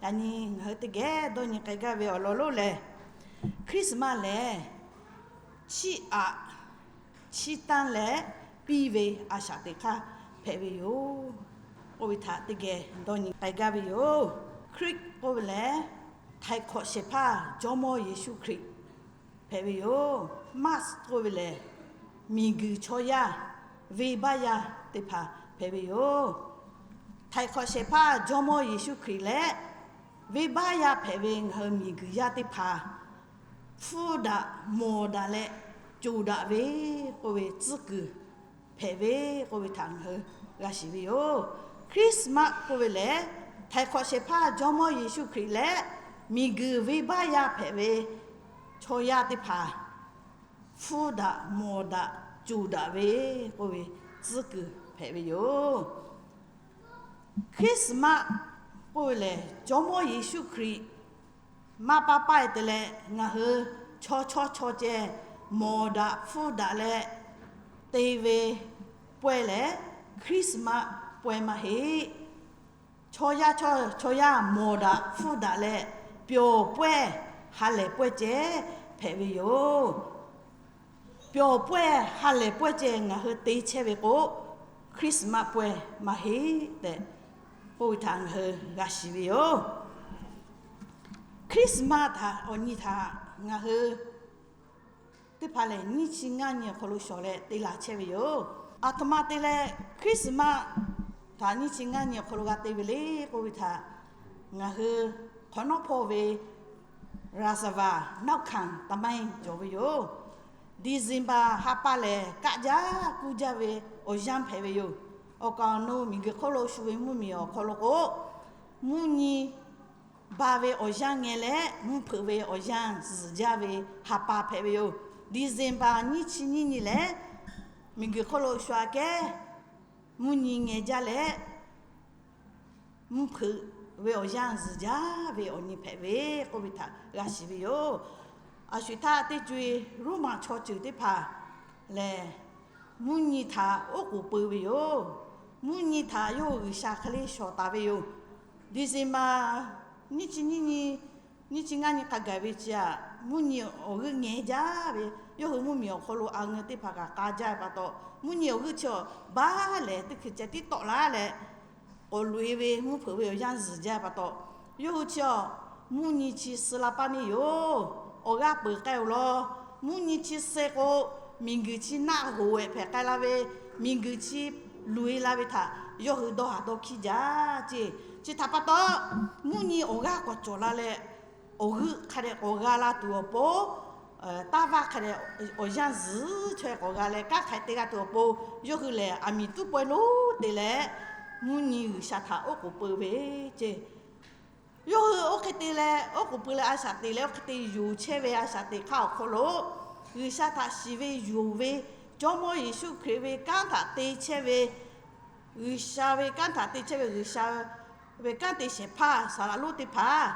Yaꞈ nyi ngaˬ hui teˇ geh dawˇ nyi k'ai gaˇ ve awˬ lawn lonˉ lehˬ, Christmas lehˬ chiˇ aꞈ chiˇ tanˇ leh piˇ ve a shaꞈ teꞈ hk'aˇ hpehꞈ ve yoˬ k'oˆ ve htaꞈ teˇ geh dawˇ nyi k'ai gaˇ ve yoˬ. Christ k'oˆ ve lehˬ, Htaiˍ hk'awꞈ shehˍ hpaˇ Jawˇmawˇ Yeˍsuˆ Hkriꞈ hpehꞈ ve yoˬ. Mass k'oˆ ve lehˬ, miˬguiˬ chaw yaˇ venˇbaˆ yaˇ teˇ hpaˍ hpehꞈ ve yoˬ. Htaiˍ hk'awꞈ shehˍ hpaˇ Jawˇmawˇ Yeˍsuˆ Hkriꞈ leh venˇbaˆ yaˇ hpehꞈ ve ngaˬ hui miˬguiˬ yaˇ teˇ hpaˍ hpfuhˇ daꞈ mawˬ daꞈ leh coˬ daꞈ ve k'oˆ ve tcuhˉ kuiˬ hpehꞈ ve k'oˆ ve htaꞈ ngaˬ hui g'a shiˍ ve yoˬ. Christmas k'oˆ ve lehˬ, Htaiˍ hk'awꞈ shehˍ hpaˇ Jawˇmawˇ Yeˍsuˆ Hkriꞈ leh miˬguiˬ venˇbaˆ yaˇ hpehꞈ ve chaw yaˇ teˇ hpaˍ hpfuhˇ daꞈ mawˬ daꞈ coˬ daꞈ ve k'oˆ ve tcuhˉ kuiˬ hpehꞈ ve yoˬ. Christmas k'oˆ ve lehˬ, Jawˇmawˇ Yeˍsuˆ Hkriꞈ maˇ paˇ paˇ e te leh ngaˬ hui chaw chawˇ chaw ceh mawˬ daꞈ hpfuhˇ daꞈ leh te ve pawehˇ lehˬ, Christmas pawehˇ maˇ heˆ. Chaw yaˇ chaw, chaw yaˇ mawˬ daꞈ hpfuhˇ daꞈ leh pyawˬ pawehˇ ha lehˬ pawehˇ ceh hpehꞈ ve yoˬ. Pyawˬ pawehˇ ha lehˬ pawehˇ ceh ngaˬ hui te chehˇ ve k'o, Christmas pawehˇ maˇ heˆ tehꞈ k'oˆ ve htaꞈ ngaˬ hui g'a shiˍ ve yoˬ. Christmas htaꞈ awˬ nyi htaꞈ ngaˬ hui teˇ hpaˍ lehˬ nyiˇ chi ngaˇ nyi awˬ hk'aw lo shawˍ leh te laˬ chehˇ ve yoˬ. Aˬ htoꞈ ma te leh Christmas htaꞈ nyiˇ chi ngaˇ nyi awˬ hk'aw lo g'a te ve le k'oˆ ve htaꞈ ngaˬ hui hk'awꞈ nawˉ hpawˇ ve ရာဇဝင် nawˉ hkanˍ သမိုင်း cawˬ ve yoˬ. December ha pa lehˬ kaˆ jaˇ kuˇ jaˇ ve awˬ yanˇ hpehꞈ ve yoˬ. Awˬ kaˍ awˬ nu miˬguiˬ hk'oˆ lo shu ve mvuhˇmiˬ awˬ hk'aw lo k'o, mvuhˇ nyi ba ve awˬ yanˇ ngeh leh mvuhˇ hpeuꞈ ve awˬ yanˇ zuhˬ jaˇ ve ha pa hpehꞈ ve yoˬ. December nyiˇ chi nyiˇ nyi lehˬ, miˬguiˬ hk'oˆ lo shu aꞈ kehˉ mvuhˇ nyi ngeh jaˇ leh, mvuhˇ hpeuꞈ ve awˬ yanˇ zuhˬ jaˇ ve awˬ nyi hpehꞈ ve k'oˆ ve htaꞈ g'a shiˍ ve yoˬ. Aˬ shuˍ htaˇ teˇ co e Roˉmaꞈ chaw ceuˬ teˇ hpaˍ lehˬ, mvuhˇ nyi htaꞈ oˉ k'oˍ peu ve yoˬ. Mvuhˇ nyi htaꞈ yawˇ hui G'uiˬsha hk'e le shawˍ taˍ ve yoˬ. December nyiˇ chi nyiˇ nyi, nyiˇ chi ngaˇ nyi hk'a gaˬ ve chi aꞈ, mvuhˇ nyi awˬ g'euˆ ngeh jaˇ ve, yawˇ hui mvuhˇmiˬ awˬ hk'aw lo a ngeu teˇ hpaˍ kaꞈ k'a jaˇ ve pa taw, mvuhˇ nyi awˬ g'euˆ chi awˬ baˆ lehˬ teˇ hkui ceh tiˉ tawˆ laˇ leh, k'awꞈ loꞈ e ve mvuhˇ hpeuꞈ ve awˬ yanˇ zuhˬ jaˇ pa taw, yawˇ hui chi awˬ mvuhˇ nyi chi suh la paˇ neˇ yoˬ. Awˬ g'aˇ peuˬ k'ai-oˬ law. Mvuhˇ nyi chi suh k'o, miˬguiˬ chi naˆ hoꞈ ehˍ hpehꞈ k'ai la ve, miˬguiˬ chi loꞈ e la ve htaꞈ yawˇ hui dawˇ haˍ dawˇ hkiˇ jaˇ ceˇ. Chi htaꞈ pa taw, mvuhˇ nyi awˬ g'aˇ k'awꞈ cawˬ la leh, awˬ g'euˆ hk'a dehꞈ k'awꞈ g'a la tuˬ awˬ pon, taˇ vaˇ hk'a dehꞈ awˬ yanˇ zuhˬ chaweh k'awꞈ g'a leh kanˉ hk'ai te g'a tuˬ awˬ pon, yawˇ hui lehˬ aˬ miˍ tuˉ pawehˇ lonˉ te leh, mvuhˇ nyi G'uiˬsha htaꞈ oˉ k'oˍ peu ve ceˇ. Yawˇ hui oˇ hk'e te leh, oˉ k'oˍ peu leh a shaꞈ teꞈ leh oˇ hk'e te yonˍ chehˇ ve a shaꞈ teꞈ hk'aˇ awˬ hk'aw lo, G'uiˬsha htaꞈ shiˍ ve yonˍ ve, Jawˇmawˇ Yeˍsuˆ Hkriꞈ ve kanˉ htaꞈ te chehˇ ve, G'uiˬsha ve kanˉ htaꞈ te chehˇ ve G'uiˬsha ve kanˉ te shehˍ hpaˇ saˍlaꞈ lonˉ teˇ hpaˍ,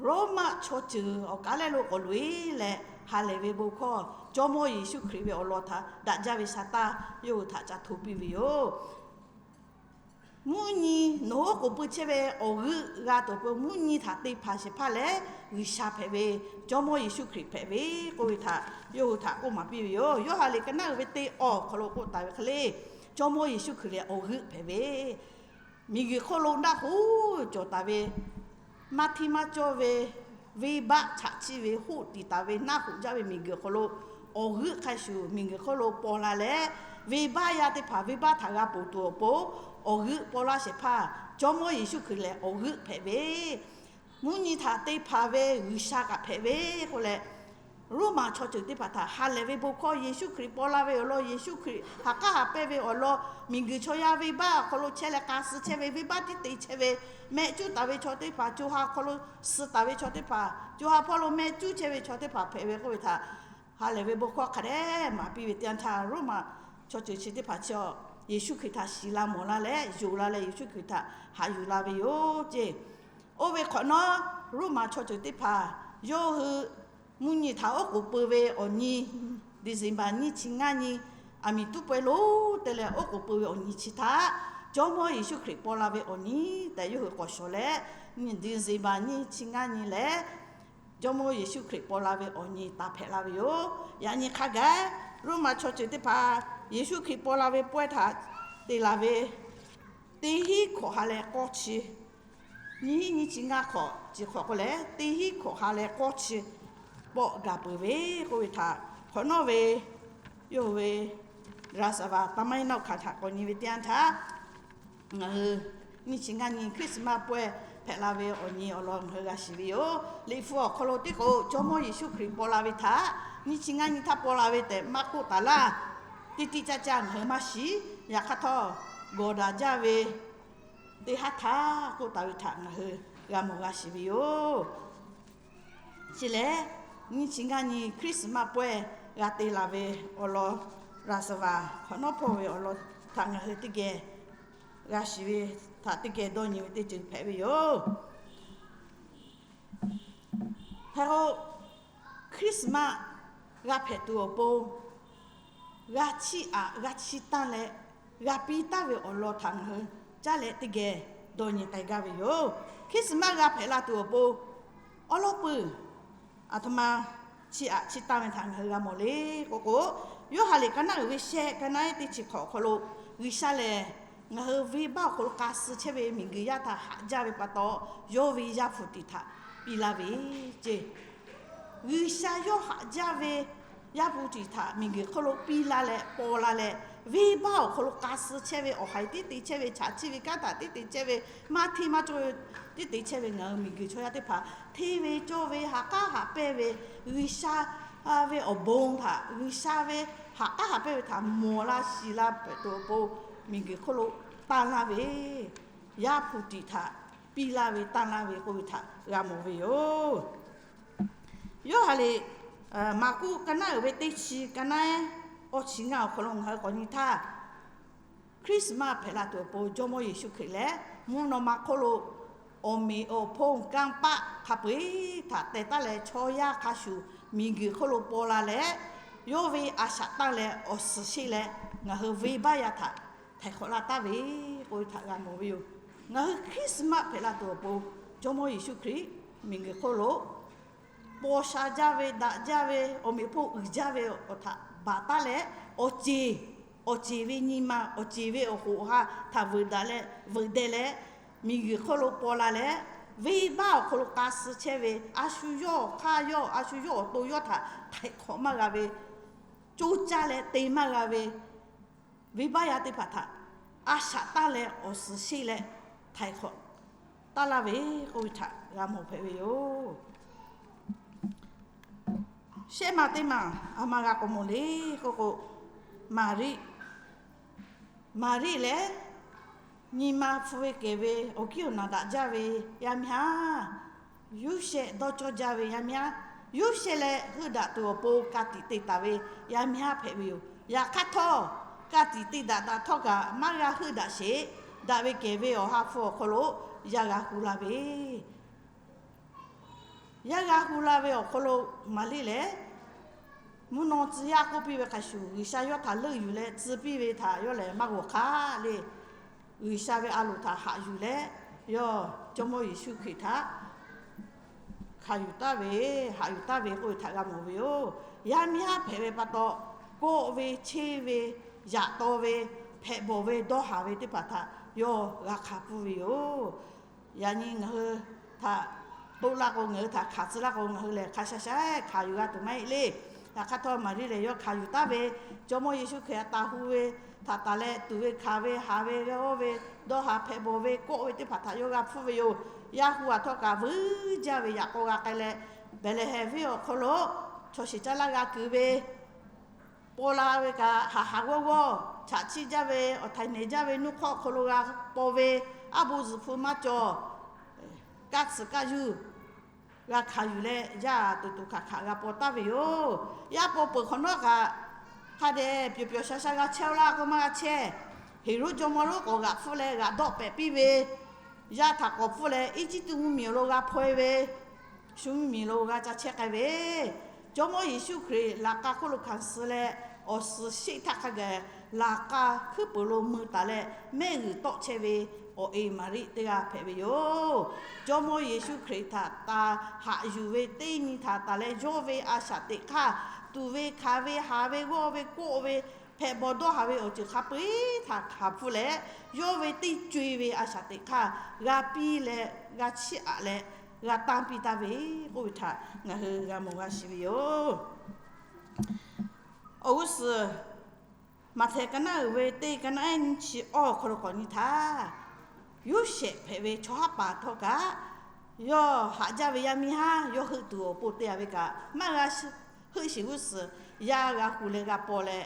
Roˉmaꞈ chaw ceuˬ awˬ kaˍ lehˇ lo k'awꞈ loꞈ e leh, ha lehˬ ve bon hkawˇ Jawˇmawˇ Yeˍsuˆ Hkriꞈ ve awˬ lawn htaꞈ daꞈ jaˇ ve Saˍtanˍ yawˇ hui htaꞈ ca hto piˇ ve yoˬ. Mvuhˇ nyi nawˬ oˉ k'oˍ pui chehˇ ve awˬ g'euˆ g'a tuˬ awˬ pon mvuhˇ nyi htaꞈ te hpanˍ shehˍ hpaˇ lehˬ, G'uiˬsha hpehꞈ ve, Jawˇmawˇ Yeˍsuˆ Hkriꞈ hpehꞈ ve k'oˆ ve htaꞈ yawˇ hui htaꞈ k'oˆ maˍ piˇ ve yoˬ. Yoˇhanˬ liꞈ ka naˉ uiˍ ve teˇ awˬ hk'aw lo k'oˆ taˍ ve hk'e le, Jawˇmawˇ Yeˍsuˆ Hkriꞈ lehˬ awˬ g'euˆ hpehꞈ ve, miˬguiˬ hk'oˆ lo naˆ hoꞈ cawˬ taˍ ve, maˇ hteˇ maˇ cawˇ ve, venˇbaˆ chaꞈ chiˇ ve hoˆ tiˍ taˍ ve naˆ hoꞈ jaˇ ve miˬguiˬ hk'aw lo awˬ g'euˆ hk'a shuˍ miˬguiˬ hk'oˆ lo paw la leh, venˇbaˆ yaˇ teˇ hpaˍ venˇbaˆ htaꞈ g'a ponˬ tuˬ awˬ pon, awˬ g'euˆ paw laˇ shehˍ hpaˇ Jawˇmawˇ Yeˍsuˆ Hkriꞈ lehˬ awˬ g'euˆ hpehꞈ ve, mvuhˇ nyi htaꞈ te hpanˍ ve G'uiˬsha kaꞈ hpehꞈ ve k'oˆ leh, Roˉmaꞈ chaw ceuˬ teˇ hpaˍ htaꞈ ha lehˬ ve bon hkawˇ Yeˍsuˆ Hkriꞈ paw la ve awˬ lawn, Yeˍsuˆ Hkriꞈ ha k'aˉ ha pehˇ ve awˬ lawn, miˬguiˬ chaw yaˇ venˇbaˆ awˬ hk'aw lo chehˇ leh k'a suh chehˇ ve, venˇbaˆ tiˉ te chehˇ ve, mehˆ cuˉ taˍ ve chaw teˇ hpaˍ, co ha hk'aw lo suh taˍ ve chaw teˇ hpaˍ, co ha hpawˇ lo mehˆ cuˉ chehˇ ve chaw teˇ hpaˍ hpehꞈ ve k'oˆ ve htaꞈ ha lehˬ ve bon hkawˇ hk'a dehꞈ maˍ piˇ ve teˇ yanˇ htaˇ, Roˉmaꞈ chaw ceuˬ chi teˇ hpaˍ chi awˬ Yeˍsuˆ Hkriꞈ htaꞈ shiˍ la mawˬ la leh yonˍ la leh Yeˍsuˆ Hkriꞈ htaꞈ haꞈ yuˬ la ve yoˬ ceˇ. Oˇ ve hk'awꞈ nawˉ, Roˉmaꞈ chaw ceuˬ teˇ hpaˍ yawˇ hui mvuhˇ nyi htaꞈ oˉ k'oˍ pui ve awˬ nyi, December nyiˇ chi ngaˇ nyi, aˬ miˍ tuˉ pawehˇ lonˉ te leh oˉ k'oˍ pui ve awˬ nyi chi htaꞈ Jawˇmawˇ Yeˍsuˆ Hkriꞈ paw la ve awˬ nyi tehꞈ yawˇ hui k'awꞈ shawˍ leh, December nyiˇ chi ngaˇ nyi lehˬ, Jawˇmawˇ Yeˍsuˆ Hkriꞈ paw la ve awˬ nyi taˍ hpehꞈ la ve yoˬ. Yaꞈ nyi hk'a gaˬ, Roˉmaꞈ chaw ceuˬ teˇ hpaˍ Yeˍsuˆ Hkriꞈ paw la ve pawehˇ htaꞈ te la ve, teˇ hinˉ hkawꞈ ha leh k'awˇ chi, nyiˇ hinˉ nyiˇ chi ngaˇ hk'awꞈ chi hk'awꞈ k'oˆ leh, teˇ hinˉ hkawꞈ ha leh k'awˇ chi pawˆ gaˬ peuˬ ve k'oˆ ve htaꞈ hk'awꞈ nawˉ ve, yawˇ hui ve ราชสภา tamaiˉ nawˇ hkanˍ htaꞈ k'awꞈ nyi ve teˇ yanˇ htaˇ, ngaˬ hui nyiˇ chi ngaˇ nyi Christmas pawehˇ hpehꞈ la ve awˬ nyi awˬ lawn ngaˬ hui g'a shiˍ ve yoˬ. Liꞈ hpu awˬ hk'aw lo teˇ k'o Jawˇmawˇ Yeˍsuˆ Hkriꞈ paw la ve htaꞈ nyiˇ chi ngaˇ nyi htaˇ paw la ve tehꞈ maˇ k'oˆ taˍ laˇ. Teˇ tiˇ caˇ caˇ ngaˬ hui maˇ shiˍ. Yaꞈ hk'aˇ htawˇ, gawˬ daꞈ jaˇ ve teˇ haˉ htaˇ k'oˆ taˍ ve htaꞈ ngaˬ hui g'a mawˬ g'a shiˍ ve yoˬ. Chi lehˬ, nyiˇ chi ngaˇ nyi Christmas pawehˇ g'a te laˬ ve awˬ lawn, ราชสภา hk'awꞈ nawˉ hpawˇ ve awˬ lawn htaꞈ ngaˬ hui teˇ geh g'a shiˍ ve htaꞈ teˇ geh dawˇ nyi ve teˇ ceuˬ hpehꞈ ve yoˬ. Hk'e k'o, Christmas g'a hpehꞈ tuˬ awˬ pon g'a chiˇ aꞈ g'a chiˇ tanˇ leh, g'a piˇ taˍ ve awˬ lawn htaꞈ ngaˬ hui caˇ leh teˇ geh dawˇ nyi k'ai gaˇ ve yoˬ. Christmas g'a hpehꞈ la tuˬ awˬ pon awˉ lawˉ peuˬ aˬ htoꞈ ma chiˇ aꞈ chiˇ tanˇ ve htaꞈ ngaˬ hui g'a mawˬ le k'oˆ k'o, Yoˇhanˬ liꞈ ka naˉ uiˍ ve shehˆ, ka naˉ ehˉ teˇ chi hk'awꞈ awˬ hk'aw lo, G'uiˬsha lehˬ ngaˬ hui venˇbaˆ awˬ hk'aw lo k'a suh chehˇ ve miˬguiˬ yaˇ htaꞈ haꞈ jaˇ ve pa taw, yawˇ ve Yaˇ hpu tiꞈ htaꞈ piˇ laˇ ve ceˇ. G'uiˬsha yawˇ haꞈ jaˇ ve Yaˇ hpu tiꞈ htaꞈ miˬguiˬ hk'oˆ lo piˇ laˇ leh paw la leh, venˇbaˆ awˬ hk'aw lo k'a suh chehˇ ve, awˬ haiˬ tiˉ te chehˇ ve, chaꞈ chiˇ ve kanˉ htaꞈ tiˉ te chehˇ ve, maˇ hteˇ maˇ cawˇ ve tiˉ te chehˇ ve ngaˬ hui miˬguiˬ chaw yaˇ teˇ hpaˍ hteˇ ve cawˇ ve haꞈ k'aˉ haꞈ pehnˇ ve, G'uiˬsha ve awˬ bon htaꞈ, G'uiˬsha ve haꞈ k'aˉ haꞈ pehnˇ ve htaꞈ mawˬ la shiˍ la pehꞈ tuˬ awˬ pon, miˬguiˬ hk'oˆ lo tanˇ laˇ ve Yaˇ hpu tiꞈ htaꞈ piˇ laˇ ve tanˇ laˇ ve k'oˆ ve htaꞈ g'a mawˬ ve yoˬ. Yoˇhanˬ liꞈ Maˍkuˆ ka naˉ uiˍ ve teˇ chi, ka naˉ ehˉ awˇ chi ngaˇ awˬ hk'aw lo ngaˬ hui k'awꞈ nyi htaˇ, Christmas hpehꞈ la tuˬ awˬ pon Jawˇmawˇ Yeˍsuˆ Hkriꞈ lehˬ mvuhˇ naw ma hk'oˆ lo awˬ meꞈ awˬ hponˇ kanˇ paˆ hk'a peu-eˬ htaꞈ teh taˉ leh, chaw yaˇ hk'a shuˍ miˬguiˬ hk'oˆ lo paw la leh, yawˇ ve a shaꞈ tanˇ leh awˬ suhˍ sheˆ leh ngaˬ hui venˇbaˆ yaˇ htaꞈ htaiˍ hk'awꞈ laˇ taˍ ve k'oˆ ve htaꞈ g'a mawˬ ve yoˬ. Ngaˬ hui Christmas hpehꞈ la tuˬ awˬ pon, Jawˇmawˇ Yeˍsuˆ Hkriꞈ miˬguiˬ hk'oˆ lo paw sha jaˇ ve, daꞈ jaˇ ve, awˬ meꞈ hponˇ uiˍ jaˇ ve awˬ htaꞈ baˬ taˉ leh, awˬ ceˬ, awˬ ceˬ ve nyi ma, awˬ ceˬ ve awˬ hoꞈ awˬ ha htaꞈ veuꞈ daꞈ leh veuꞈ deh leh, miˬguiˬ hk'oˆ lo paw la leh, venˇbaˆ awˬ hk'aw lo k'a suh chehˇ ve a shu yawˇ awˬ hk'aˇ yawˇ, a shu yawˇ awˬ to yawˇ htaꞈ htaiˍ hk'awꞈ maˇ g'a ve, coˇ caˇ leh te maˇ g'a ve, venˇbaˆ yaˇ teˇ hpaˍ htaꞈ a shaꞈ tanˇ leh awˬ suhˍ sheˆ leh htaiˍ hk'awꞈ taˇ laˇ ve k'oˆ ve htaꞈ g'a mawˬ hpehꞈ ve yoˬ. Shehˆ ma teˇ maˬ a ma g'a k'awꞈ mawˬ le k'oˆ k'o, Maˍriˆ, Maˍriˆ lehˬ nyi ma hpu ve kehˬ ve awˬ kiˉ awˬ naˬ daꞈ jaˇ ve yaˇ miˇ haˉ, Yoˇsehꞈ dawˇ cawˇ jaˇ ve yaˇ miˇ haˉ, Yoˇsehꞈ leh heuˆ daꞈ tuˬ awˬ pon ka tiꞈ te taˍ ve yaˇ miˇ haˉ hpehꞈ ve yoˬ. Yaꞈ hk'aˇ htawˇ, ka tiꞈ te daꞈ daꞈ htawˇ kaꞈ maˇ g'a heuˆ daꞈ sheˍ. Daꞈ ve kehˬ ve awˬ ha hpu awˬ hk'aw lo yaˇ g'a hu la ve, yaˇ g'a hu la ve awˬ hk'aw lo Maˍriˆ lehˬ, mvuhˇ naw tcuh yaˇ k'oˆ piˇ ve hk'a shuˍ, G'uiˬsha yawˇ htaꞈ leuˆ yuˬ leh tcuh piˇ ve htaꞈ yawˇ lehˬ maˇ g'awˬ hk'aˇ le. G'uiˬsha ve a loˍ htaꞈ haꞈ yuˬ leh, yawˇ Jawˇmawˇ Yeˍsuˆ Hkriꞈ htaꞈ hkanˍ yuˬ taˍ ve, haꞈ yuˬ taˍ ve k'oˆ ve htaꞈ g'a mawˬ ve yoˬ. Yaˇ miˇ haˉ hpehꞈ ve pa taw, kawˆ ve, cheˇ ve, yaꞈ taw ve, hpehꞈ bawˬ ve, dawˇ haˍ ve teˇ hpaˍ htaꞈ yawˇ g'a hkanˍ pfuhˇ ve yoˬ. Yaꞈ nyi ngaˬ hui htaꞈ toˆ laˇ k'o, ngaˬ hui htaꞈ hkanˍ tcuh laˇ k'o, ngaˬ hui lehˬ hk'a sha sha hkanˍ yuˬ g'a tuˬ maˇ heˆ le. Yaꞈ hk'aˇ htawˇ, Maˍriˆ lehˬ yawˇ hkanˍ yuˬ taˍ ve, Jawˇmawˇ Yeˍsuˆ Hkriꞈ htaꞈ taˍ hu ve htaꞈ taˍ leh, tuˍ ve hkanˍ ve, haˍ ve, g'a oˇ ve, dawˇ haˍ hpehꞈ bawˬ ve, kawˆ ve teˇ hpaˍ htaꞈ yawˇ g'a hpfuhˇ ve yoˬ. Yaˇ hu aˬ htawˇ kaꞈ vuiˬ jaˇ ve yaꞈ k'aw g'a k'ai leh, Behˍlehˍhehnˍ venˇ awˬ hk'aw lo chaw shiˍ caˇ laˇ g'a kuiˬ ve, paw la ve kaꞈ haˍ haˍ g'awˇ g'awˇ, chaꞈ chiˇ jaˇ ve, awˬ htaiˍ nehˬ jaˇ ve nuˇ hk'awˇ awˬ hk'aw lo g'a paw ve, aˉ bo zuhꞈ hpu maˇ cawˬ, kaˇ tsuhꞈ kaˇ yuˬ g'a hkanˍ yuˬ leh, yaˇ tuˬ tuˬ hkanˍ hkanˍ g'a paw taˍ ve yoˬ. Yaˇ paw peuˬ hk'awꞈ nawˉ kaꞈ, hk'a dehꞈ pyawˬ pyawˬ sha sha g'a chehˇ-oˆ laˇ k'o maˇ g'a chehˇ. Heˍroˆ jawˇmawˇ lonˉ k'awꞈ g'aꞈ hpfuhˇ leh g'aꞈ dawˆ pehꞈ piˇ ve, yaˇ htaꞈ k'awꞈ hpfuhˇ leh Eˇjiˇtuꞈ mvuhˇmiˬ awˬ lo g'a hpaw e ve, shu mvuhˇmiˬ lo g'a ca chehˇ k'ai ve, Jawˇmawˇ Yeˍsuˆ Hkriꞈ laꞈ k'a hk'oˆ lo hkanˍ suh leh, awˬ suhˍ sheˆ htaˇ hk'a gaˬ laꞈ k'a hkuiˉ peuˍ lo mui taˍ leh mehˆ g'uiˬ tawˆ chehˇ ve awˬ e Maˍriˆ teˇ g'aˇ hpehꞈ ve yoˬ. Jawˇmawˇ Yeˍsuˆ Hkriꞈ htaꞈ taˍ haꞈ yuˬ ve teˇ nyi htaꞈ taˍ leh yawˇ ve a shaꞈ teꞈ hk'aˇ, tuˍ ve hkanˍ ve haˍ ve g'awˇ ve kawˆ ve hpehꞈ bawˬ dawˇ haˍ ve awˬ ceuˬ hk'a peu-eˬ htaꞈ hkanˍ hpfuhˇ leh, yawˇ ve teˇ co-e ve a shaꞈ teꞈ hk'aˇ g'a piˇ leh g'a chiˇ aꞈ leh g'a tanˇ piˇ taˍ ve k'oˆ ve htaꞈ ngaˬ hui g'a mawˬ g'a shiˍ ve yoˬ. Awˬ g'uˇ suhˍ Maꞈhtehˍ ka naˉ uiˍ ve teˇ ka naˉ ehˉ nyiˇ chi awˇ awˬ hk'aw lo k'awꞈ nyi htaˇ, Yoˇsehꞈ hpehꞈ ve chaw haˉ paˍ htawˇ kaꞈ, yawˇ haꞈ jaˇ ve yaˇ miˇ haˉ yawˇ heuˆ tuˬ awˬ pon te-a ve kaꞈ maˇ g'a heuˆ sheˍ g'uˇ suhˍ, yaˇ g'a hu leh g'a paw leh,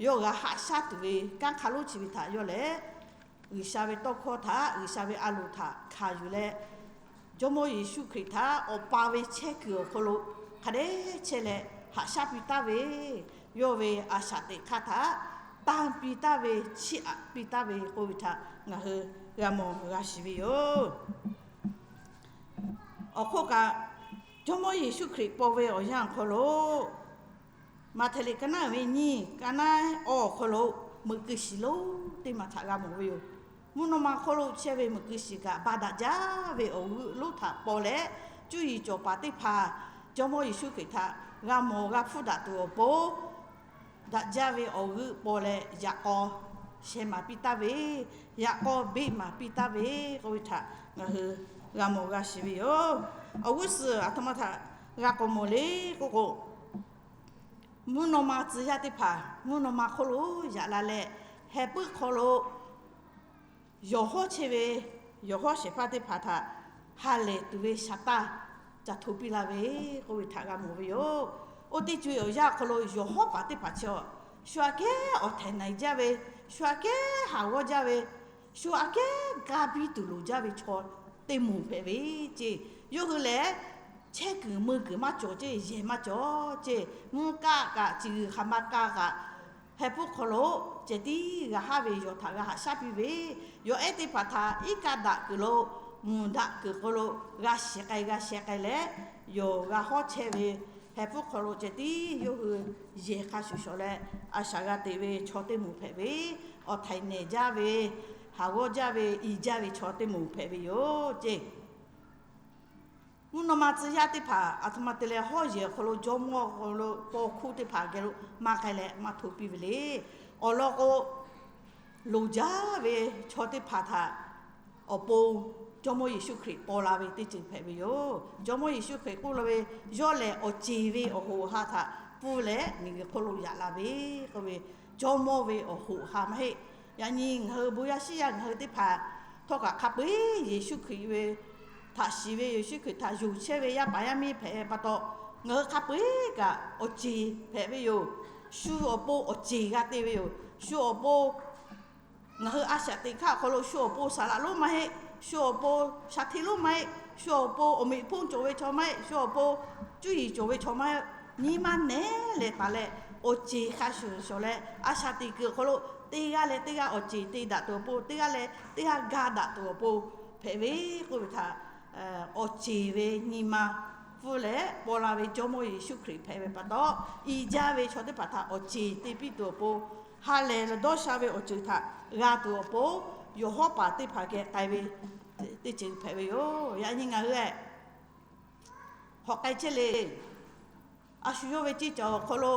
yawˇ g'a haꞈ shaˉ tuˬ ve kanˉ hk'a lonˉ chi ve htaꞈ yawˇ lehˬ, G'uiˬsha ve tawˇ hkawˇ htaꞈ, G'uiˬsha ve a loˍ htaꞈ hkanˍ yuˬ leh, Jawˇmawˇ Yeˍsuˆ Hkriꞈ htaꞈ Awˬ pa ve chehˇ kuiˬ awˬ hk'aw lo hk'a dehꞈ chehˇ leh haꞈ shaˉ piˇ taˍ ve, yawˇ ve a shaꞈ teꞈ hk'aˇ htaꞈ tanˇ piˇ taˍ ve, chiˇ aꞈ piˇ taˍ ve k'oˆ ve htaꞈ ngaˬ hui g'a mawˬ g'a shiˍ ve yoˬ. Awˬ hk'oˆ kaꞈ, Jawˇmawˇ Yeˍsuˆ Hkriꞈ paw ve awˬ yanˇ awˬ hk'aw lo, Maꞈhtehˍ liꞈ ka naˉ ve nyiˇ, ka naˉ awˇ awˬ hk'aw lo meuꞈ keu shiˍ lonˉ teˇ maˬ htaꞈ g'a mawˬ ve yoˬ. Mvuhˇ naw ma hk'oˆ lo chehˇ ve meuꞈ keu shiˍ kaꞈ ba daꞈ jaˇ ve awˬ g'euˆ lonˉ htaꞈ paw leh, cuˇ yiˍ cawˬ paˍ teˇ hpaˍ Jawˇmawˇ Yeˍsuˆ Hkriꞈ htaꞈ g'a mawˬ g'a hpfuhˇ daꞈ tuˬ awˬ pon, daꞈ jaˇ ve awˬ g'euˆ paw leh yaꞈ k'aw sheh maˍ piˇ taˍ ve, yaꞈ k'aw beˆ maˍ piˇ taˍ ve k'oˆ ve htaꞈ ngaˬ hui g'a mawˬ g'a shiˍ ve yoˬ. Awˬ g'uˇ suhˍ aˬ htoꞈ ma htaꞈ g'a k'awꞈ mawˬ le k'oˆ k'o, mvuhˇ naw ma tcuh yaˇ teˇ hpaˍ mvuhˇ naw ma hk'oˆ lo yaꞈ la leh, heh puiˉ hk'aw lo yawˬ hawˉ chehˇ ve yawˬ hawˉ shehˍ hpaˇ teˇ hpaˍ htaꞈ ha lehˬ tuˬ ve shaˍ taˇ ca hto piˇ la ve k'oˆ ve htaꞈ g'a mawˬ ve yoˬ. Oˇ teˇ co-e awˬ yanˇ awˬ hk'aw lo yawˬ hawˉ paˍ teˇ hpaˍ chi a, shu aꞈ kehˉ awˬ htaiˍ naiˍ jaˇ ve, shu aꞈ kehˉ haˍ g'awˇ jaˇ ve, shu aꞈ kehˉ ga piˇ tuˬ loˍ jaˇ ve chaw teˇ moˍ hpehꞈ ve ceˇ. Yawˇ hui lehˬ, chehˇ kuiˬ mui kuiˬ maˇ cawˬ ceˇ, yehˬ maˇ cawˬ ceˇ, mvuhˇ kaˆ kaꞈ, ciˬ g'uiˬ hk'aˬ ma ka kaꞈ, heh puiˉ hk'aw lo ceh tiˉ g'a haˉ ve yawˬ htaꞈ g'a haꞈ shaˉ piˇ ve, yawˬ ehˉ teˇ hpaˍ htaꞈ iˉ kaˆ daꞈ kuiˬ lo, mvuhˬ daꞈ kuiˬ hk'aw lo g'a shiˍ k'ai g'a sheh k'ai leh, yawˬ g'a hawˉ chehˇ ve heh puiˉ hk'aw lo ceh tiˉ yawˇ hui yehˬ hk'a shuˍ shawˍ leh a shaꞈ g'a teꞈ ve chaw teˇ moˍ hpehꞈ ve, awˬ htaiˍ nehˬ jaˇ ve, haˍ g'awˇ jaˇ ve, i jaˇ ve chaw teˇ moˍ hpehꞈ ve yoˬ ceˇ. Mvuhˇ naw ma tcuh yaˇ teˇ hpaˍ aˬ htoꞈ ma te leh hawˉ yehˬ awˬ hk'aw lo jawˇmawˇ awˬ hk'aw lo paw hkuˇ teˇ hpaˍ geh lo maˇ k'ai leh maˇ hto piˇ ve le. Awˬ lawn k'o, loˍ jaˇ ve chaw teˇ hpaˍ htaꞈ awˬ pon Jawˇmawˇ Yeˍsuˆ Hkriꞈ paw la ve teˇ ceuˬ hpehꞈ ve yoˬ. Jawˇmawˇ Yeˍsuˆ Hkriꞈ k'oˆ la ve, yawˇ lehˬ awˬ ceˬ ve awˬ hoꞈ ha htaꞈ pfuhˇ leh miˬguiˬ hk'oˆ lo yaꞈ la ve k'oˆ ve, jawˇmawˇ ve awˬ hoꞈ ha maˇ heˆ. Yaꞈ nyi ngaˬ hui bon yaˇ shiˉ yaˇ ngaˬ hui teˇ hpaˍ htawˇ kaꞈ hk'a peu-eˬ Yeˍsuˆ Hkriꞈ ve htaꞈ shiˍ ve, Yeˍsuˆ Hkriꞈ htaꞈ yonˍ chehˇ ve yaˇ paˍ yaˇ miˇ hpehꞈ pa taw, ngaˬ hui hk'a peu-eˬ kaꞈ awˬ ceˬ hpehꞈ ve yoˬ. Shu awˬ pon awˬ ceˬ g'a te ve yoˬ. Shu awˬ pon ngaˬ hui a shaꞈ teꞈ hk'aˇ awˬ hk'aw lo shu awˬ pon saˍ laꞈ lonˉ maˇ heˆ, shu awˬ pon shaˍ hteˇ lonˉ maˇ heˆ, shu awˬ pon awˬ meꞈ hponˇ cawˬ ve chaw maˇ heˆ, shu awˬ pon cuˇ yiˍ cawˬ ve chaw maˇ heˆ. Nyi ma nehˉ leh taˍ leh, awˬ ceˬ hk'a shuˍ shawˍ leh a shaꞈ teꞈ kuiˬ awˬ hk'aw lo teˇ g'aˇ leh teˇ g'aˇ awˬ ceˬ te daꞈ tuˬ awˬ pon, teˇ g'aˇ leh teˇ g'aˇ ga daꞈ tuˬ awˬ pon hpehꞈ ve k'oˆ ve htaꞈ awˬ ceˬ ve nyi ma pfuhˇ leh paw la ve Jawˇmawˇ Yeˍsuˆ Hkriꞈ hpehꞈ ve pa taw, i jaˇ ve chaw teˇ hpaˍ htaꞈ awˬ ceˬ te piˇ tuˬ awˬ pon, ha lehˬ dawˇ sha ve awˬ ceuˬ htaꞈ g'a tuˬ awˬ pon, yawˬ hawˉ paˍ teˇ hpaˍ geh k'ai ve teˇ ceuˬ hpehꞈ ve yoˬ. Yaꞈ nyi ngaˬ hui hk'awꞈ k'ai chehˇ le. A shu yawˇ ve ceˇ cawˬ awˬ hk'aw lo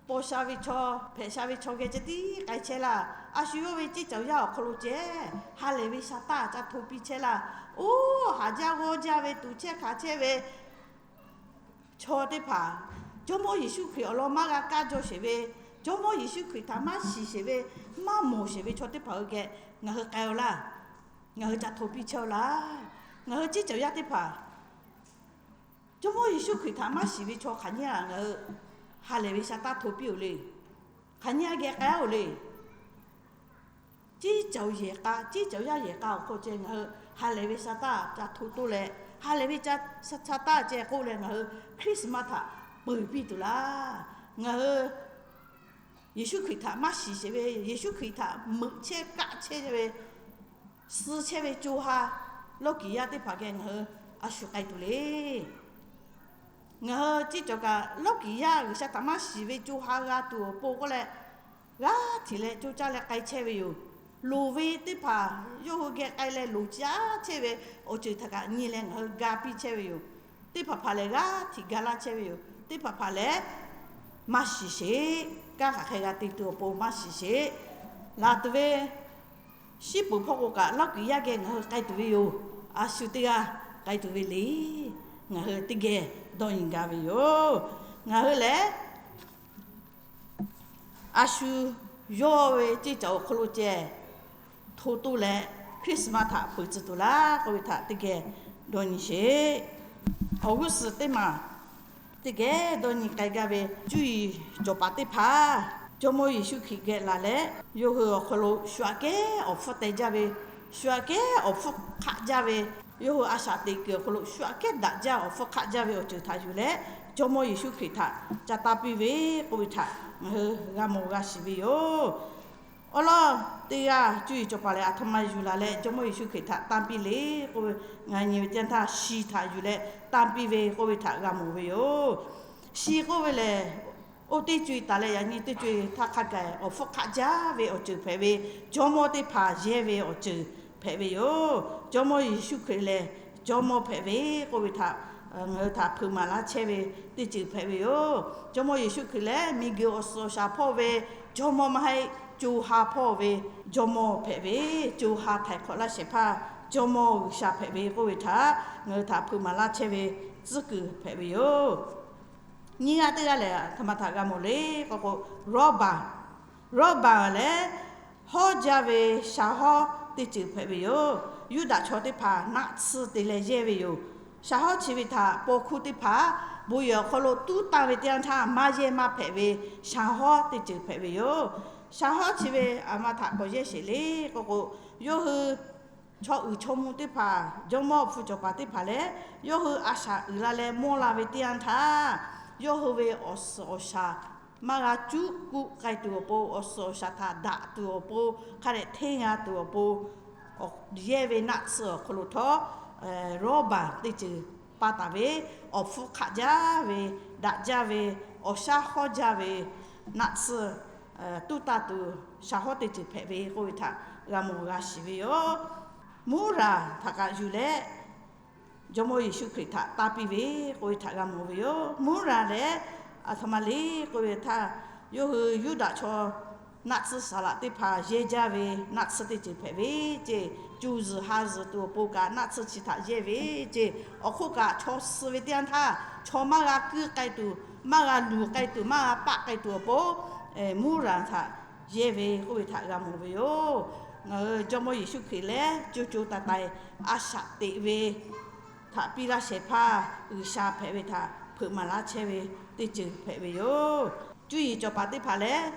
paw sha ve chaw, hpehꞈ sha ve chaw geh ceh tiˉ k'ai chehˇ laˇ. A shu yawˇ ve ceˇ cawˬ yaˇ awˬ hk'aw lo ceh ha lehˬ ve sha taˇ ca hto piˇ chehˇ laˇ. Oˇ, haˍ jaˇ g'awˇ jaˇ ve, tuˍ chehˇ hk'aˬ chehˇ ve chaw teˇ hpaˍ, Jawˇmawˇ Yeˍsuˆ Hkriꞈ awˬ lawn maˇ g'a kaˇ jaw sheˍ ve, Jawˇmawˇ Yeˍsuˆ Hkriꞈ htaꞈ maˇ shiˍ sheˍ ve, maˇ mawˬ sheˍ ve chaw teˇ hpaˍ hui geh ngaˬ hui k'ai-o laˇ. Ngaˬ hui ca hto piˇ chehˇ-o laˇ. Ngaˬ hui ceˇ cawˬ yaˇ teˇ hpaˍ, Jawˇmawˇ Yeˍsuˆ Hkriꞈ htaꞈ maˇ shiˍ ve chaw hk'aˬ nyiˇ a ngaˬ hui ha lehˬ ve sha taˇ hto piˇ-oˬ le. Hk'aˬ nyiˇ a geh k'ai-o le. Ceˇ cawˬ yehˬ k'a, ceˇ cawˬ yaˇ yehˬ k'a awˬ hk'aw ceh ngaˬ hui ha lehˬ ve sha taˇ ca hto toˇ leh, ha lehˬ ve sha taˇ ceh k'oˆ leh ngaˬ hui Christmas htaꞈ peuˬ piˇ tuˬ laˇ. Ngaˬ hui Yeˍsuˆ Hkriꞈ htaꞈ maˇ shiˍ sheˍ ve, Yeˍsuˆ Hkriꞈ htaꞈ meuꞈ chehˇ kaˆ chehˇ ve, suh chehˇ ve co ha lawˇ kiˍ yaˇ teˇ hpaˍ geh ngaˬ hui a shu k'ai tuˬ le. Ngaˬ hui ceˇ cawˬ kaꞈ lawˇ kiˍ yaˇ G'uiˬsha htaꞈ maˇ shiˍ ve co ha g'a tuˬ awˬ pon k'oˆ leh, g'aˇ hteꞈ leh coˇ caˇ leh k'ai chehˇ ve yoˬ. loˍ ve teˇ hpaˍ yawˇ hui geh k'ai leh loˍ caˉ chehˇ ve awˬ ceuˬ htaꞈ kaꞈ nyi leh ngaˬ hui ga piˇ chehˇ ve yoˬ. Teˇ hpaˍ hpaˍ lehˬ g'aˇ htiꞈ ga laˇ chehˇ ve yoˬ. Teˇ hpaˍ hpaˍ lehˬ maˇ shiˍ sheˍ. Kanˉ hk'aˬ hk'e g'a te tuˬ awˬ pon maˇ shiˍ sheˍ. Laˬ tuˬ ve shiˉ peuˍ hpawˇ k'o kaꞈ Lawˇ kuiˬ yaˇ geh ngaˬ hui k'ai tuˬ ve yoˬ. A shu teˇ g'aˇ k'ai tuˬ ve le. Ngaˬ hui teˇ geh dawˇ nyi gaˇ ve yoˬ. Ngaˬ hui lehˬ a shu yawˇ ve ceˇ caoˬ awˬ hk'aw lo ceh hto toˇ leh Christmas htaꞈ peuˬ tcuh tuˬ laˇ k'oˆ ve htaꞈ teˇ geh dawˇ nyi sheˍ. Awˬ g'uˇ suhˍ teˇ maˬ teˇ geh dawˇ nyi k'ai gaˇ ve cuˇ yiˍ cawˬ paˍ teˇ hpaˍ Jawˇmawˇ Yeˍsuˆ Hkriꞈ geh laˬ leh, yawˇ hui awˬ hk'aw lo shu aꞈ kehˉ awˬ hpfuhˇ teh jaˇ ve, shu aꞈ kehˉ awˬ hpfuhˇ hk'aˆ jaˇ ve, yawˇ hui a shaꞈ teꞈ kuiˬ awˬ hk'aw lo shu aꞈ kehˉ daꞈ jaˇ awˬ hpfuhˇ hk'aˆ jaˇ ve awˬ ceuˬ htaꞈ yuˬ leh, Jawˇmawˇ Yeˍsuˆ Hkriꞈ htaꞈ ca tanˇ piˇ ve k'oˆ ve htaꞈ ngaˬ hui g'a mawˬ g'a shiˍ ve yoˬ. Awˬ lawn teˇ g'aˇ cuˇ yiˍ cawˬ paˍ lehˬ, aˬ htoꞈ ma yuˬ laˬ leh Jawˇmawˇ Yeˍsuˆ Hkriꞈ htaꞈ tanˇ piˇ le k'oˆ ve, ngaˬ nyi ve teˇ yanˇ htaˇ shi htaꞈ yuˬ leh tanˇ piˇ ve k'oˆ ve htaꞈ g'a mawˬ ve yoˬ. Shi k'oˆ ve lehˬ, oˇ teˇ co-e taˍ leh yaꞈ nyi teˇ co-e htaˇ hk'a gaˬ awˬ hpfuhˇ hk'aˆ jaˇ ve awˬ ceuˬ hpehꞈ ve, jawˇmawˇ teˇ hpaˍ yehˇ ve awˬ ceuˬ hpehꞈ ve yoˬ. Jawˇmawˇ Yeˍsuˆ Hkriꞈ lehˬ jawˇmawˇ hpehꞈ ve k'oˆ ve htaꞈ ngaˬ hui htaꞈ hpeuꞈ maˍ laˇ chehˇ ve teˇ ceuˬ hpehꞈ ve yoˬ. Jawˇmawˇ Yeˍsuˆ Hkriꞈ lehˬ miˬguiˬ awˬ suhˍ awˬ shaˍ hpawˇ ve jawˇmawˇ maˇ heˆ, co ha hpawˇ ve jawˇmawˇ hpehꞈ ve, co ha htaiˍ hk'awꞈ laˇ shehˍ hpaˇ jawˇmawˇ G'uiˬsha hpehꞈ ve k'oˆ ve htaꞈ ngaˬ hui htaꞈ hpeuꞈ maˍ laˇ chehˇ ve tcuhˉ kuiˬ hpehꞈ ve yoˬ. Nyiˇ g'aˇ teˇ g'aˇ lehˬ, aˬ htoꞈ ma htaꞈ g'a mawˬ le k'oˆ k'o, rawˇbaˬ, rawˇbaˬ lehˬ hawˉ jaˇ ve shaˍ hawˉ teˇ ceuˬ hpehꞈ ve yoˬ. Yuˇdaꞈ chaw teˇ hpaˍ naˆ tsuhˇ te leh yehˇ ve yoˬ. Shaˍ hawˉ chi ve htaꞈ paw hkuˇ teˇ hpaˍ bon yehˬ awˬ hk'aw lo tuˉ tanˇ ve teˇ yanˇ htaˇ maˇ yehˇ maˇ hpehꞈ ve shaˍ hawˉ teˇ ceuˬ hpehꞈ ve yoˬ. Shaˍ hawˉ chi ve aˬ ma htaꞈ k'awꞈ yehˇ sheˍ le k'oˆ k'o, yawˇ hui chaw uiˍ chaw mvuh teˇ hpaˍ, jawˇmawˇ hpu cawˬ paˍ teˇ hpaˍ lehˬ, yawˇ hui a shaꞈ uiˍ la leh mawˇ la ve teˇ yanˇ htaˇ, yawˇ hui ve awˬ suhˍ awˬ shaˍ maˇ g'a cuˉ kuˆ k'ai tuˬ awˬ pon, awˬ suhˍ awˬ shaˍ htaꞈ daꞈ tuˬ awˬ pon, hk'a dehꞈ hteˇ g'a tuˬ awˬ pon, yehˇ ve naˆ tsuhˇ awˬ hk'aw lo htawˇ, rawˇbaˬ teˇ ceuˬ pa taˍ ve, awˬ hpfuhˇ hk'aˆ jaˇ ve, daꞈ jaˇ ve, awˬ shaˉ hawˉ jaˇ ve naˆ tsuhˇ tuˉ tanˇ tuˬ shaˍ hawˉ teˇ ceuˬ hpehꞈ ve k'oˆ ve htaꞈ g'a mawˬ g'a shiˍ ve yoˬ. Muˉraˍ htaꞈ kaꞈ yuˬ leh jawˇmawˇ Yeˍsuˆ Hkriꞈ htaꞈ tanˇ piˇ ve k'oˆ ve htaꞈ g'a mawˬ ve yoˬ. Muˉraˍ lehˬ aˬ htoꞈ ma le k'oˆ ve htaˇ, yawˇ hui Yuˇdaꞈ chaw naˆ tsuhˇ saˍ laꞈ teˇ hpaˍ yehˇ jaˇ ve naˆ tsuhˇ teˇ ceuˬ hpehꞈ ve ceˇ. Cuˬ zuhˬ ha zuhˬ tuˬ awˬ pon kaꞈ naˆ tsuhˇ chi htaꞈ yehˇ ve ceˇ. Awˬ hk'oˆ kaꞈ chaw suh ve teˇ yanˇ htaˇ, chaw maˇ g'a kuiˇ k'ai tuˬ, maˇ g'a luˬ k'ai tuˬ, maˇ g'a paˆ k'ai tuˬ awˬ pon, muˉraˍ htaꞈ yehˇ ve k'oˆ ve htaꞈ g'a mawˬ ve yoˬ. Ngaˬ hui jawˇmawˇ Yeˍsuˆ Hkriꞈ lehˬ co co taiˍ taiˍ a shaꞈ teꞈ ve htaꞈ piˇ laˇ shehˍ hpaˇ G'uiˬsha hpehꞈ ve htaꞈ hpeuꞈ maˍ laˇ chehˇ ve teˇ ceuˬ hpehꞈ ve yoˬ. Cuˇ yiˍ cawˬ paˍ teˇ hpaˍ lehˬ,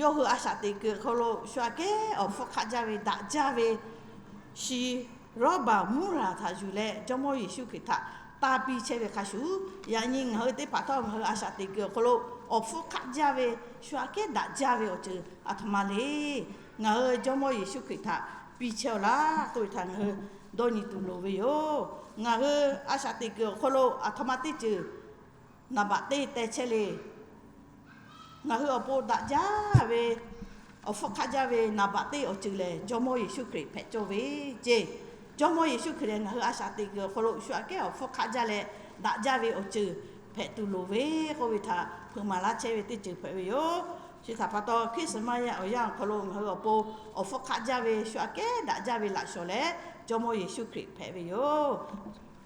yawˇ hui a shaꞈ teꞈ kuiˬ awˬ hk'aw lo shu aꞈ kehˉ awˬ hpfuhˇ hk'aˆ jaˇ ve daꞈ jaˇ ve shi rawˇbaˬ muˉraˍ htaꞈ yuˬ leh jawˇmawˇ Yeˍsuˆ Hkriꞈ htaꞈ tanˇ piˇ chehˇ ve hk'a shuˍ, yaꞈ nyi ngaˬ hui teˇ hpaˍ htawˇ ngaˬ hui a shaꞈ teꞈ kuiˬ awˬ hk'aw lo awˬ hpfuhˇ hk'aˆ jaˇ ve shu aꞈ kehˉ daꞈ jaˇ ve awˬ ceuˬ aˬ htoꞈ ma le. Ngaˬ hui jawˇmawˇ Yeˍsuˆ Hkriꞈ htaꞈ piˇ chehˇ-aw laˇ k'oˆ ve htaꞈ ngaˬ hui dawˇ nyi tuˬ loˍ ve yoˬ. Ngaˬ hui a shaꞈ teꞈ kuiˬ awˬ hk'aw lo aˬ htoꞈ ma teˇ ceuˬ naˍ baꞈ teˇ teh chehˇ le. Ngaˬ hui awˬ pon daꞈ jaˇ ve, awˬ hpfuhˇ hk'aˆ jaˇ ve naˍ baꞈ teˇ awˬ ceuˬ lehˬ, jawˇmawˇ Yeˍsuˆ Hkriꞈ hpehꞈ cawˇ ve ceˇ. Jawˇmawˇ Yeˍsuˆ Hkriꞈ lehˬ, ngaˬ hui a shaꞈ teꞈ kuiˬ awˬ hk'aw lo shu aꞈ kehˉ awˬ hpfuhˇ hk'aˆ jaˇ leh daꞈ jaˇ ve awˬ ceuˬ hpehꞈ tuˬ loˍ ve k'oˆ ve htaꞈ hpeuꞈ maˍ laˇ chehˇ ve teˇ ceuˬ hpehꞈ ve yoˬ. Chi htaꞈ pa taw, Christmas yaˇ awˬ yanˇ awˬ hk'aw lo ngaˬ hui awˬ pon awˬ hpfuhˇ hk'aˆ jaˇ ve shu aꞈ kehˉ daꞈ jaˇ ve laꞈ shawnˍ lehˬ, jawˇmawˇ Yeˍsuˆ Hkriꞈ hpehꞈ ve yoˬ.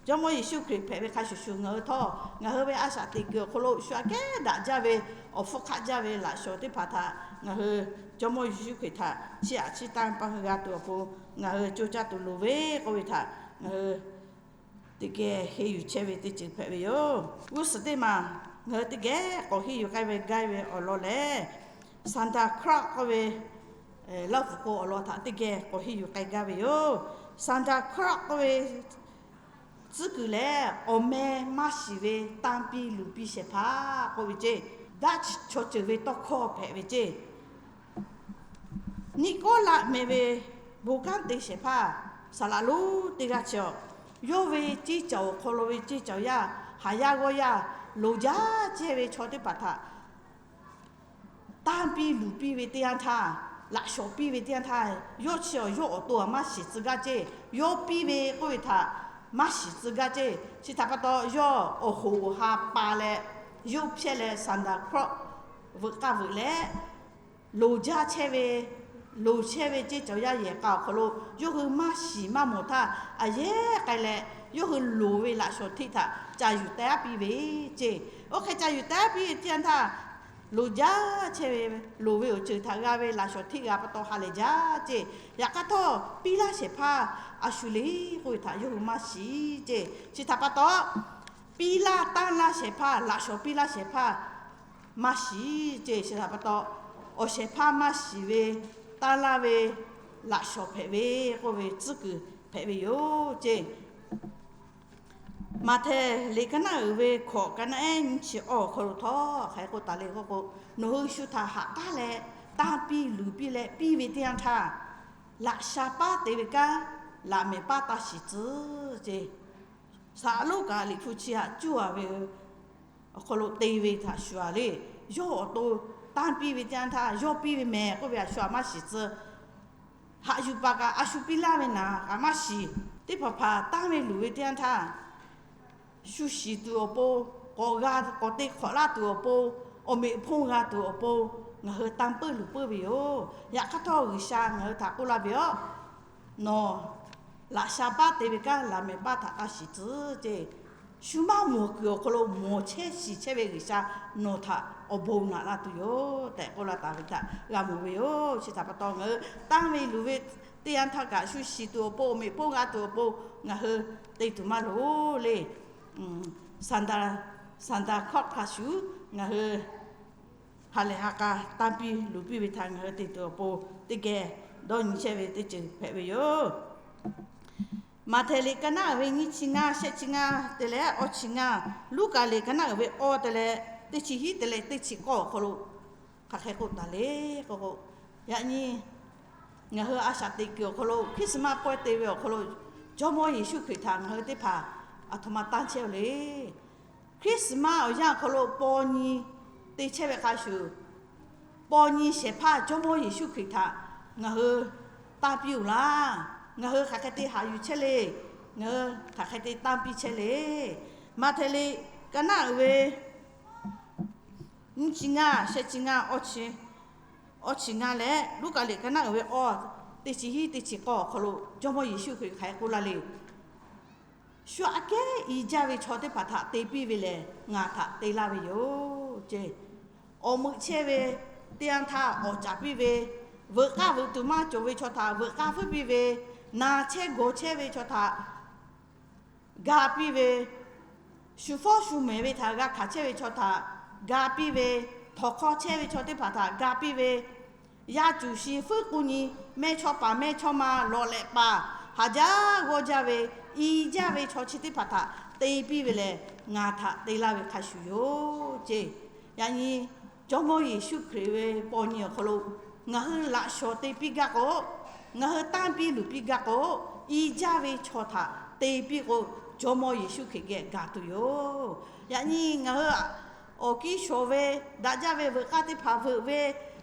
Jawˇmawˇ Yeˍsuˆ Hkriꞈ hpehꞈ ve hk'a shuˍ shuˍ, ngaˬ hui htawˇ ngaˬ hui ve a shaꞈ teꞈ kuiˬ awˬ hk'aw lo shu aꞈ kehˉ daꞈ jaˇ ve awˬ hpfuhˇ hk'aˆ jaˇ ve laꞈ shawnˍ teˇ hpaˍ htaꞈ ngaˬ hui jawˇmawˇ Yeˍsuˆ Hkriꞈ htaꞈ chiˇ aꞈ chiˇ tanˇ paˇ hui g'a tuˬ awˬ pon ngaˬ hui coˇ caˇ tuˬ loˍ ve k'oˆ ve htaꞈ ngaˬ hui teˇ geh henˇ yuˬ chehˇ ve teˇ ceuˬ hpehꞈ ve yoˬ. G'uˇ suhˍ teˇ maˬ ngaˬ hui teˇ geh k'awꞈ henˇ yuˬ k'ai ve gaˇ ve awˬ lawn lehˬ, Santa Claus k'oˆ ve Laˇ huˍ k'o awˬ lawn htaꞈ teˇ geh k'awꞈ henˇ yuˬ k'ai gaˇ ve yoˬ. Santa Claus k'oˆ ve tcuhˉ kuiˬ lehˬ, awˬ meh maˇ shiˍ ve tanˇ piˇ luˬ piˇ shehˍ hpaˇ k'oˆ ve ceˇ, Dutch chaw ceuˬ ve tawˇ hkawˇ hpehꞈ ve ceˇ. Niˆkawˉlaˆ meh ve bon kanˉ te shehˍ hpaˇ saˍ laꞈ lonˉ teˇ g'aˇ chi-awˬ, yawˇ ve ceˇ cawˬ awˬ hk'aw lo ve ceˇ cawˬ yaˇ haˍ yaˇ g'awˇ yaˇ loˍ jaˇ chehˇ ve chaw teˇ hpaˍ htaꞈ tanˇ piˇ luˬ piˇ ve teˇ yanˇ htaˇ, laꞈ shawnˍ piˇ ve teˇ yanˇ htaˇ, yawˇ chi awˬ yawˇ awˬ to aꞈ maˇ shiˍ tcuh gaˇ ceˇ. Yawˇ piˇ ve k'oˆ ve htaꞈ maˇ shiˍ tcuh gaˇ ceˇ. Chi htaꞈ pa taw, yawˇ awˬ hoꞈ awˬ ha pa leh, yawˇ hpehˇ leh Santa Claus veuꞈ k'aˇ veuꞈ leh, loˍ jaˇ chehˇ ve, loˍ chehˇ ve ceˇ cawˬ yaˇ yehˬ k'a awˬ hk'aw lo yawˇ hui maˇ shiˍ maˇ mawˬ htaˇ, aˬ yehˉ k'ai leh yawˇ hui loˍ ve laꞈ shawnˍ hteˆ htaꞈ ca yuˬ taiˉ piˇ ve ceˇ. Oˇ hk'e ca yuˬ taiˉ piˇ ve teˇ yanˇ htaˇ, loˍ jaˇ chehˇ ve, loˍ ve awˬ ceuˬ htaꞈ g'a ve laꞈ shawnˍ hteˆ g'a pa taw ha lehˬ jaˇ ceˇ. Yaꞈ hk'aˇ htawˇ, piˇ laˇ shehˍ hpaˇ a shu le k'oˆ ve htaꞈ yawˇ hui maˇ shiˍ ceˇ. Chi htaꞈ pa taw, piˇ laˇ tanˇ laˇ shehˍ hpaˇ, laꞈ shawnˍ piˇ laˇ shehˍ hpaˇ maˇ shiˍ ceˇ. Chi htaꞈ pa taw, awˬ shehˍ hpaˇ maˇ shiˍ ve tanˇ laˇ ve laꞈ shawnˍ hpehꞈ ve k'oˆ ve tcuhˉ kuiˬ hpehꞈ ve yoˬ ceˇ. Maꞈhtehˍ liꞈ ka naˆ uiˍ ve hkawꞈ ka naˆ ehˉ nyiˇ chi awˇ awˬ hk'aw lo htawˇ hk'aˬ hk'e k'oˆ taˍ le k'oˆ k'o, nawˬ hui shu htaꞈ haꞈ k'aˉ leh tanˇ piˇ luˬ piˇ leh piˇ ve teˇ yanˇ htaˇ, laꞈ sha paˉ te ve kanˉ laꞈ mehˍ paˉ taˇ shiˍ tcuh ceˇ. Saˍ Luˉkaꞈ liꞈ hpu chi htaꞈ cuˇ a ve awˬ hk'aw lo te ve htaꞈ shuˍ a le. Yawˇ awˬ to tanˇ piˇ ve teˇ yanˇ htaˇ, yawˇ piˇ ve mehˍ k'oˆ ve a shu htaꞈ maˇ shiˍ tcuh. Haꞈ yuˬ paˍ kaꞈ a shu piˇ laˇ ve naˍ kaꞈ maˇ shiˍ. Teˇ hpaˍ hpaˍ tanˇ ve luˬ ve teˇ yanˇ htaˇ, shu shiˍ tuˬ awˬ pon, k'awꞈ g'a k'awꞈ te hk'awꞈ laˇ tuˬ awˬ pon, awˬ meꞈ awˬ hponˇ g'a tuˬ awˬ pon, ngaˬ hui tanˇ peuˇ luˬ peuˇ ve yoˬ. Yaꞈ hk'aˇ htawˇ, G'uiˬsha ngaˬ hui htaꞈ k'oˆ laˇ ve yoˬ. Nawˬ laꞈ sha paˉ te ve kanˉ laꞈ mehˍ paˉ htaꞈ taˇ shiˍ tcuh ceˇ. Shu maˇ mawˬ kuiˬ awˬ hk'aw lo mawˬ chehˇ shiˍ chehˇ ve G'uiˬsha nawˬ htaꞈ awˬ bon naꞈ laˇ tuˬ yoˬ tehꞈ k'oˆ laˇ taˍ ve htaꞈ g'a mawˬ ve yoˬ. Chi htaꞈ pa taw, ngaˬ hui tanˇ ve luˬ ve teˇ yanˇ htaˇ kaꞈ shu shiˍ tuˬ awˬ pon, awˬ meꞈ awˬ hponˇ g'a tuˬ awˬ pon ngaˬ hui te tuˬ maˇ loˍ le. Santa, Santa Claus hk'a shuˍ ngaˬ hui ha lehˬ ha k'a tanˇ piˇ luˬ piˇ ve htaꞈ ngaˬ hui te tuˬ awˬ pon teˇ geh dawˇ nyi chehˇ ve teˇ ceuˬ hpehꞈ ve yoˬ. Maꞈhtehˍ liꞈ ka naˆ uiˍ ve nyiˇ chi ngaˇ, shehˆ chi ngaˇ te leh awˇ chi ngaˇ, Luˉkaꞈ liꞈ ka naˆ uiˍ ve awˇ te leh teˇ chi hiˉ te leh teˇ chi k'awˇ awˬ hk'aw lo hk'aˬ hk'e k'oˆ taˍ le k'oˆ k'o, yaꞈ nyi ngaˬ hui a shaꞈ teꞈ kuiˬ awˬ hk'aw lo Christmas pawehˇ te ve awˬ hk'aw lo Jawˇmawˇ Yeˍsuˆ Hkriꞈ htaꞈ ngaˬ hui teˇ hpaˍ aˬ htoꞈ ma tanˇ chehˇ le. Christmas awˬ yanˇ awˬ hk'aw lo paw nyi te chehˇ ve hk'a shuˍ, paw nyi shehˍ hpaˇ Jawˇmawˇ Yeˍsuˆ Hkriꞈ htaꞈ ngaˬ hui tanˇ piˇ oˬ laˇ. Ngaˬ hui hk'aˬ hk'e te haꞈ yuˬ chehˇ le. Ngaˬ hui hk'aˬ hk'e te tanˇ piˇ chehˇ le. Maꞈhtehˍ liꞈ ka naˆ uiˍ ve nyiˇ chi ngaˇ, shehˆ chi ngaˇ, awˇ chi ngaˇ leh Luˉkaꞈ liꞈ ka naˆ uiˍ ve awˇ teˇ chi hiˉ teˇ chi k'awˇ awˬ hk'aw lo Jawˇmawˇ Yeˍsuˆ Hkriꞈ hk'aˬ hk'e k'oˆ laˇ le. Shu aꞈ kehˉ i jaˇ ve chaw teˇ hpaˍ htaꞈ te piˇ ve lehˬ, ngaˬ htaꞈ te laˇ ve yoˬ ceˇ. Awˬ meuꞈ chehˇ ve teˇ yanˇ htaˇ awˍ caˍ piˇ ve, veuꞈ k'aˇ veuꞈ tuˬ maˇ cawˬ ve chaw htaꞈ veuꞈ k'aˇ vuiˇ piˇ ve, na chehˇ gawˬ chehˇ ve chaw htaꞈ ga piˇ ve, shu fawˉ shu mehˍ ve htaꞈ g'a hkanˍ chehˇ ve chaw htaꞈ ga piˇ ve, htawnˍ hk'aw chehˇ ve chaw teˇ hpaˍ htaꞈ ga piˇ ve, yaˇ cuˬ shi fuiˉ k'oˆ nyi, mehˇchawˇpaˍ mehˇchawˇma lawꞈ lehꞈ paˍ, haˍ jaˇ g'awˇ jaˇ ve, i jaˇ ve chaw chi teˇ hpaˍ htaꞈ te piˇ ve lehˬ, ngaˬ htaꞈ te laˇ ve hk'a shuˍ yoˬ ceˇ. Yaꞈ nyi Jawˇmawˇ Yeˍsuˆ Hkriꞈ ve paw nyi awˬ hk'aw lo ngaˬ hui laꞈ shawnˍ te piˇ gaˇ k'o, ngaˬ hui tanˇ piˇ luˬ piˇ gaˇ k'o, i jaˇ ve chaw htaꞈ te piˇ k'o, Jawˇmawˇ Yeˍsuˆ Hkriꞈ geh gaˬ tuˬ yoˬ. Yaꞈ nyi ngaˬ hui awˬ kiˇ shawˍ ve, daꞈ jaˇ ve veuꞈ k'aˇ teˇ hpaˍ veuꞈ ve,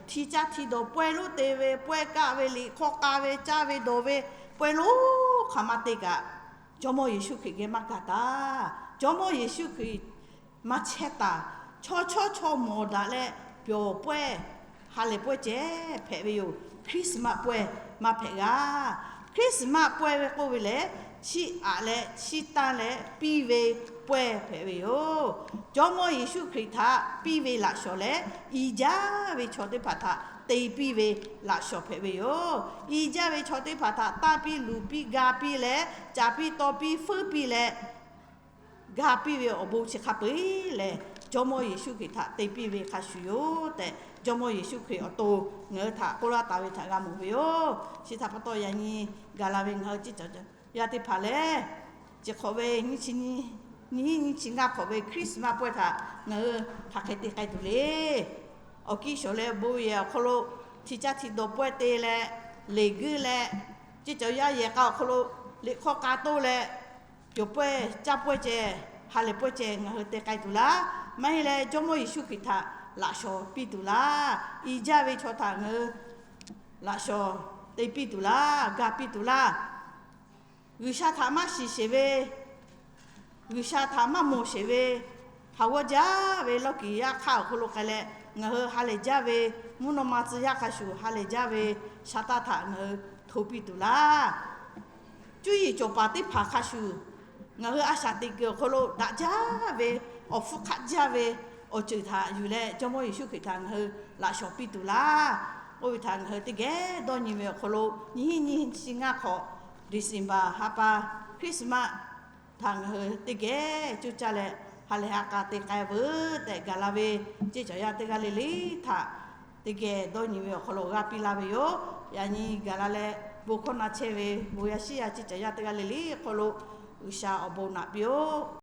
hti caˇ hti dawˬ pawehˇ lonˉ te ve, pawehˇ kaˆ ve, liꞈ hk'awˇ k'a ve, caˇ ve dawˬ ve, pawehˇ lonˉ hk'aˬ ma te kaꞈ, Jawˇmawˇ Yeˍsuˆ Hkriꞈ geh maˇ gaˬ taˍ. Jawˇmawˇ Yeˍsuˆ Hkriꞈ maˇ chehˇ taˍ. Chaw chawˇ chaw mawˬ daꞈ leh pyawˬ pawehˇ, ha lehˬ pawehˇ ceh hpehꞈ ve yoˬ. Christmas pawehˇ maˇ hpehꞈ g'a. Christmas pawehˇ ve k'oˆ ve lehˬ, chiˇ aꞈ leh chiˇ tanˇ leh piˇ ve pawehˇ hpehꞈ ve yoˬ. Jawˇmawˇ Yeˍsuˆ Hkriꞈ htaꞈ piˇ ve laꞈ shawnˍ lehˬ, i jaˇ ve chaw teˇ hpaˍ htaꞈ te piˇ ve laꞈ shawnˍ hpehꞈ ve yoˬ. I jaˇ ve chaw teˇ hpaˍ htaꞈ tanˇ piˇ luˬ piˇ ga piˇ leh, caˍ piˇ taw piˇ feuˉ piˇ leh, ga piˇ ve awˬ bon chi hk'a peu-eˬ lehˬ, Jawˇmawˇ Yeˍsuˆ Hkriꞈ htaꞈ te piˇ ve hk'a shuˍ yoˬ tehꞈ, Jawˇmawˇ Yeˍsuˆ Hkriꞈ awˬ to ngaˬ hui htaꞈ k'oˆ laˇ taˍ ve htaꞈ g'a mawˬ ve yoˬ. Chi htaꞈ pa taw, yaꞈ nyi gaˬ la ve ngaˬ hui ceˇ cawˬ yaˇ teˇ hpaˍ lehˬ, chi hk'awꞈ ve nyiˇ chi nyiˇ, nyiˇ hinˉ nyiˇ chi ngaˇ hk'awꞈ ve Christmas pawehˇ htaꞈ ngaˬ hui hk'aˬ hk'e te k'ai tuˬ le. Awˬ kiˇ shawˍ leh bon yehˬ awˬ hk'aw lo hti caˇ hti dawˬ pawehˇ te leh, leˬ guiˇ leh, ceˇ cawˬ yaˇ yehˬ k'a awˬ hk'aw lo liꞈ hk'awˇ k'a toˇ leh, pyawˬ pawehˇ caˇ pawehˇ ceh, ha lehˬ pawehˇ ceh ngaˬ hui te k'ai tuˬ laˇ. Maˇ heˆ leh, Jawˇmawˇ Yeˍsuˆ Hkriꞈ htaꞈ laꞈ shawnˍ piˇ tuˬ laˇ. I jaˇ ve chaw htaꞈ ngaˬ hui laꞈ shawˍ te piˇ tuˬ laˇ, ga piˇ tuˬ laˇ. G'uiˬsha htaꞈ maˇ shiˍ sheˍ ve, G'uiˬsha htaꞈ maˇ mawˬ sheˍ ve, haˍ g'awˇ jaˇ ve lawˇ kiˍ yaˇ hk'aˇ awˬ hk'aw lo k'ai leh, ngaˬ hui ha lehˬ jaˇ ve, mvuhˇ naw ma tcuh yaˇ hk'a shuˍ ha lehˬ jaˇ ve Saˍtanˍ htaꞈ ngaˬ hui hto piˇ tuˬ laˇ. Cuˇ yiˍ cawˬ paˍ teˇ hpaˍ hk'a shuˍ, ngaˬ hui a shaꞈ teꞈ kuiˬ awˬ hk'aw lo daꞈ jaˇ ve, awˬ hpfuhˇ hk'aˆ jaˇ ve awˬ ceuˬ htaꞈ yuˬ leh, Jawˇmawˇ Yeˍsuˆ Hkriꞈ htaꞈ ngaˬ hui laꞈ shawˍ piˇ tuˬ laˇ. Oˇ ve htaꞈ ngaˬ hui teˇ geh dawˇ nyi ve awˬ hk'aw lo, nyiˇ hinˉ nyiˇ chi ngaˇ hk'awꞈ December ha pa Christmas htaꞈ ngaˬ hui teˇ geh coˇ caˇ leh, ha lehˬ ha k'a te k'ai veuˬ tehꞈ gaˬ la ve ceˇ cawˬ yaˇ teˇ g'aˇ le le htaꞈ teˇ geh dawˇ nyi ve awˬ hk'aw lo g'a piˇ laˇ ve yoˬ. Yaꞈ nyi gaˬ la leh, bon hkawˇ na chehˇ ve bon yaˇ shiˉ yaˇ ceˇ cawˬ yaˇ teˇ g'aˇ le le hk'aw lo G'uiˬsha awˬ bon naꞈ piˇ-oˆ.